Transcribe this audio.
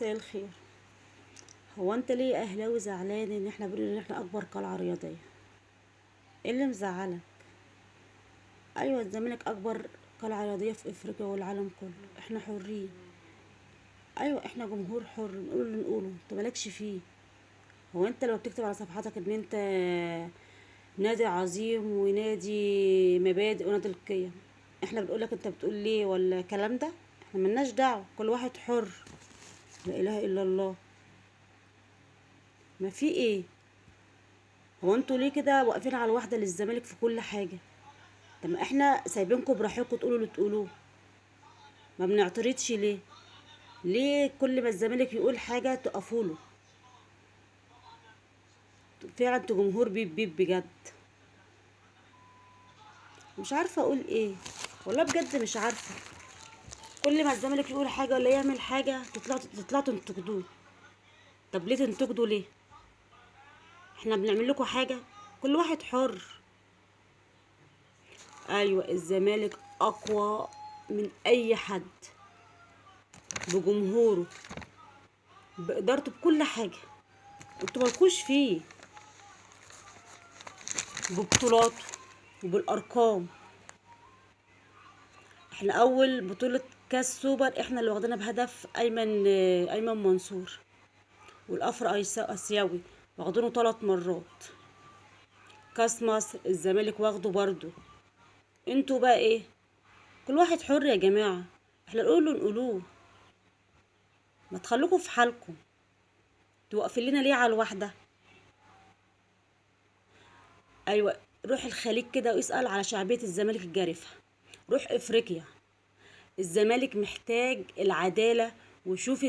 مساء الخير. هو انت ليه يا اهلاوي زعلان ان احنا بنقول ان احنا اكبر قلعه رياضية؟ ايه اللي مزعلك؟ ايوه، الزمالك اكبر قلعه رياضية في افريقيا والعالم كله. احنا حرين. ايوه، احنا جمهور حر، نقول اللي نقوله، انت مالكش فيه. هو انت لو بتكتب على صفحاتك ان انت نادي عظيم ونادي مبادئ ونادي القيم، احنا بنقولك انت بتقول ليه ولا الكلام ده؟ احنا ملناش دعوه، كل واحد حر. لا اله الا الله. ما في ايه؟ هو انتوا ليه كده واقفين على الواحدة للزمالك في كل حاجة؟ طب ما احنا سايبينكم براحتكم تقولوا اللي تقولوه، ما بنعترضش ليه؟ ليه كل ما الزمالك يقول حاجة تقفوا له؟ فعلا انتوا جمهور بيب بيب بجد. مش عارفه اقول ايه والله، بجد مش عارفه. كل ما الزمالك يقول حاجة ولا يعمل حاجة تطلعوا تنتقدوه. طب ليه تنتقدوا؟ ليه؟ احنا بنعمل لكم حاجة؟ كل واحد حر. ايوه، الزمالك اقوى من اي حد، بجمهوره، بادارته، بكل حاجة. انتوا مالكوش فيه، ببطولاته وبالارقام. احنا اول بطوله كاس سوبر احنا اللي واخدينها بهدف ايمن منصور، والافرو اسيوي واخدينه 3 مرات. كاس مصر الزمالك واخده برضو. انتوا بقى ايه؟ كل واحد حر يا جماعة، احنا نقوله نقولوه، ما تخلوكوا في حالكم. توقفين لنا ليه على الواحدة؟ ايوه، روح الخليج كده واسال على شعبية الزمالك الجارفة. روح افريقيا، الزمالك محتاج العدالة. وشوفي